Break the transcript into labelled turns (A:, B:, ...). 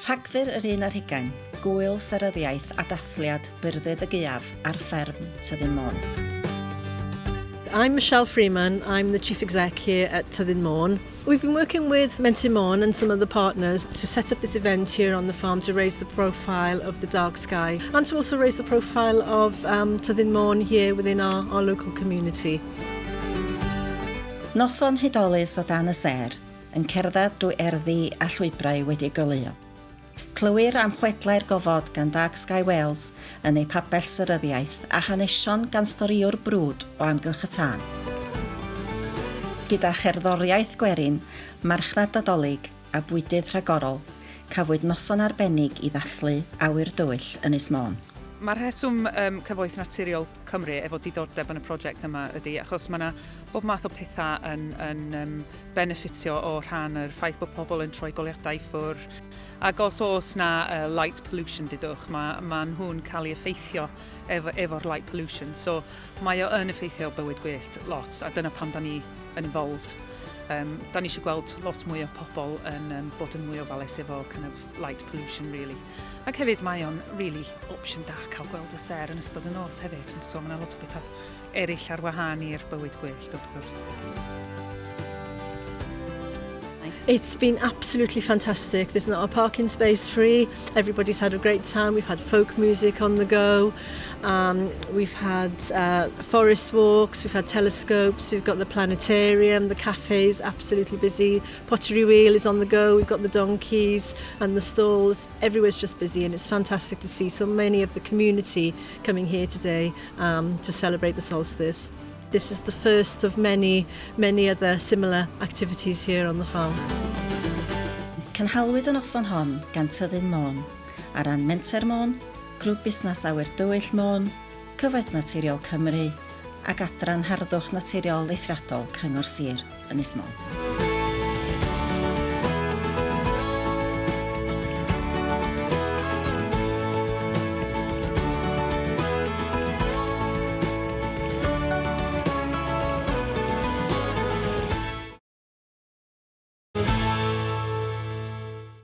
A: Rhagfyr yr un ar hugain, gŵyl seryddiaeth a dathliad Byrddyd y Gaeaf ar fferm Tyddyn Môn.
B: I'm Michelle Freeman, I'm the Chief Exec here at Tyddyn Môn. We've been working with Menter Môn and some other partners to set up this event here on the farm to raise the profile of the dark sky and to also raise the profile of Tyddyn Môn here within our local community.
A: Noson hudolus o dan y sêr, yn cerdded drwy erddi a llwybrau wedi eu goleuo. Clywir am chwedlau'r gofod gan Dark Sky Wales yn eu pabell seryddiaeth a hanesion gan storïwr brwd o amgylch y tân. Gyda cherddoriaeth gwerin, marchnad Nadolig a bwydydd rhagorol, cafwyd noson arbennig i ddathlu awyr dywyll Ynys Môn.
C: Mae'r rheswm Cyfoeth Naturiol Cymru efo diddordeb yn y prosiect yma ydy achos mae yna bob math o pethau yn, yn um, benefitio o rhan yr ffaith bod pobl yn troi goleuadau i ffwr. Ac os oes na light pollution dudwch, mae, ma nhw'n cael ei effeithio efo'r efo light pollution. So mae o yn effeithio bywyd gwyllt lot, a dyna pam da ni yn involved. Da ni eisiau gweld lot mwy o pobl yn bod yn mwy ofalus efo kind of light pollution, really. Ac hefyd mae o'n really opsiwn da cael gweld y sêr yn ystod y nos hefyd. So mae yna lot o bethau eraill ar wahân i'r bywyd gwyllt, wrth gwrs.
B: It's been absolutely fantastic. There's not a parking space free. Everybody's had a great time. We've had folk music on the go. We've had forest walks, we've had telescopes, we've got the planetarium, the cafes absolutely busy. Pottery wheel is on the go. We've got the donkeys and the stalls. Everywhere's just busy and it's fantastic to see so many of the community coming here today to celebrate the solstice. This is the first of many, many other similar activities here on the farm.
A: Cynhalwyd y noson hon gan Tyddyn Môn, ar ran Menter Môn, Grŵp Busnes Awyr Dywyll Môn, Cyfoeth Naturiol Cymru ac Adran Harddwch Naturiol Eithriadol Cyngor Sir Ynys Môn.